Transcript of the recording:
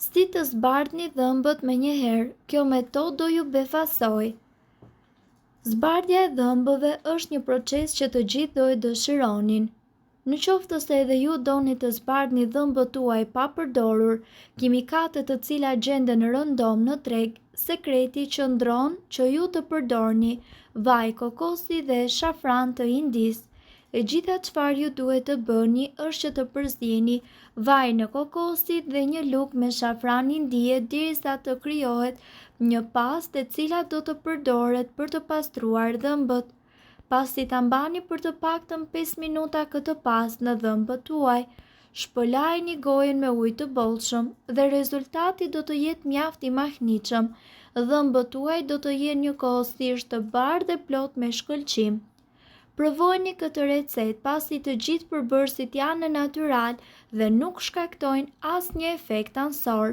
Si të zbardhni dhëmbët menjëherë, kjo metodë do ju befasojë. Zbardhja e dhëmbëve është një proces që të gjithë do e dëshironin. Në qoftë se edhe ju doni të zbardhni dhëmbët tuaj pa përdorur kimikate të cilat gjenden rëndom në treg, sekreti qëndron që ju të përdorni vaj kokosi dhe shafran të Indisë. E gjitha çfarë ju duhet të bëni është që të përzieni vajin e kokosit dhe një lugë me shafran indie derisa të krijohet një pastë e cila do të përdoret për të pastruar dhëmbët. Pasi ta mbani për të paktën 5 minuta këtë pastë në dhëmbët tuaj, shpëlajeni gojën me ujë të bollshëm dhe rezultati do të jetë mjaft i mahnitshëm. Dhëmbët tuaj do të jenë njëkohësisht të bardhë dhe plot me shkëlqim. Provojeni këtë recetë pasi të gjithë përbërësit janë natyral dhe nuk shkaktojnë asnjë efekt anësor.